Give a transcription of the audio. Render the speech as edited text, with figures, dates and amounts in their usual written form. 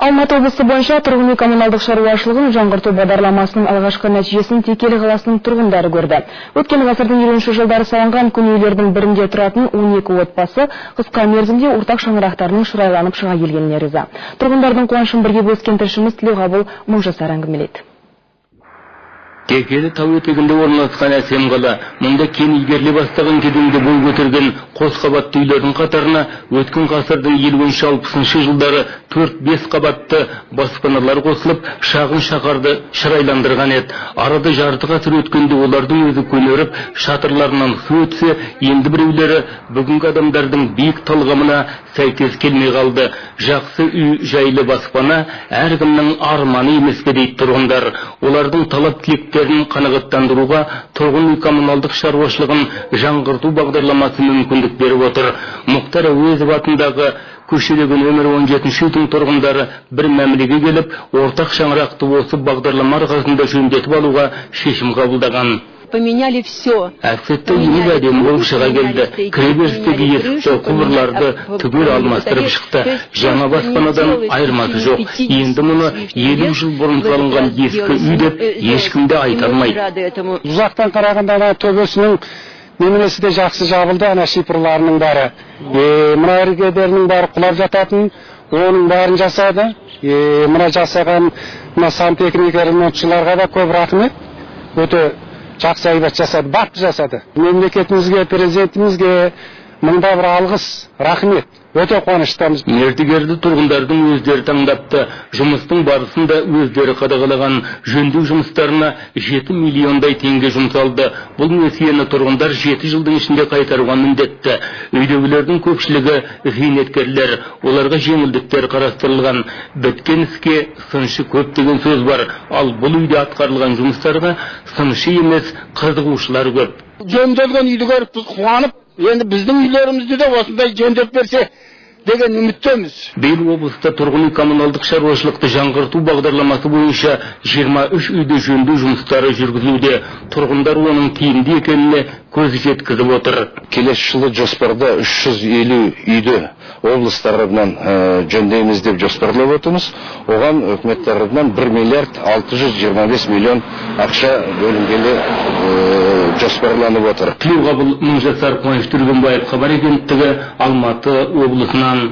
Алматы облысы бойынша тұрғын үй коммуналдық шаруашылығын жаңғырту бағдарламасының алғашқы нәтижесін Текелі қаласының тұрғындары көрді. Өткен ғасырдың 50 жылдары салынған көне үйлердің бірінде тұратын 12 отбасы қысқа мерзімде ортақ шаңырақтарының шырайланып шыға келгеніне риза. Тұрғындардың қуанышын бірге бөліскен тілшіміз Тілеуқабыл Мыңжасар әңгімелейді. Текелі тау етегінде орналасқан әсем қала. Мұнда кен игеріле бастаған кезеңде бой көтерген қос қабатты үйлердің қатарына өткен ғасырдың 50-60 жылдары 4-5 қабатты баспаналар қосылып, шағын шаһарды шырайландырған еді. Арада жарты ғасыр өткенде олардың өзі көнеріп, шатырларынан су өтсе, енді біреулері бүгінгі адамдардың биік талғамына сәйкес келмей қалды. Жақсы үй, жайлы баспана әркімнің арманы емес пе дейді тұрғындар. Олардың талап тілектерін қанағаттандыруға тұрғын үй коммуналдық шаруашылығын жаңғырту бағдарламасы мүмкіндік беріп отыр. Мұхтар Әуезов атындағы көшедегі нөмірі 17 үйдің тұрғындары бір мәмілеге келіп, ортақ шаңырақты осы бағдарлама арқасында жөндетіп алуға шешім қабылдаған. Поменяли все. Әсетті үйіміз әдемі болып шыға келді. Кіреберістегі есікті, құбырларды түгел алмастырып шықты. Жаңа баспанадан айырмасы жоқ. Енді мұны 50 жыл бұрын салынған ескі үй деп ешкім де айта алмайды. Ұзақтан қарағанда ана төбесінің неменесі де жақсы жабылды, ана шипрларының бәрі. Мына іргелерінің бәрі құлап жататын, оның бәрін жасады. Мына жасаған мына сантехника ремонтшыларға да көп рахмет. Өте жақсы әйбат жасады, бапты жасады. Мемлекетімізге, президентімізге мыңда бір алғыс, рахмет. Өте қуаныштамыз. Мердігерді тұрғындардың өздері таңдапты. Жұмыстың барысын да өздері қадағалаған. Жөндеу жұмыстарына 7 миллиондай теңге жұмсалды. Бұл несиені тұрғындар 7 жылдың ішінде қайтаруға міндетті. Үйдегілердің көпшілігі зейнеткерлер. Оларға жеңілдіктер қарастырылған. Біткен іске сыншы көп деген сөз бар. Ал бұл үйде атқарылған жұмыстарға сыншы емес, қызығушылар көп. Жөнделген үйді көріп біз қуанып, енді біздің үйлерімізді де осындай жөндеп берсе деген үміттеміз. Биыл облыста тұрғын үй коммуналдық шаруашылықты жаңғырту бағдарламасы бойынша 23 үйде жөндеу жұмыстары жүргізілуде. Тұрғындар оның тиімді екеніне көз жеткізіп отыр. Келесі жылы жоспарда 350 үйді облыс тарапынан жөндейміз деп жоспарлап отырмыз. Оған үкімет тарапынан 1 миллиард 625 миллион ақша бөлінгелі жоспарланып отыр. Тілеуқабыл Мыңжасар, Қуаныш Түргенбаев, Хабар агенттігі, Алматы облысынан.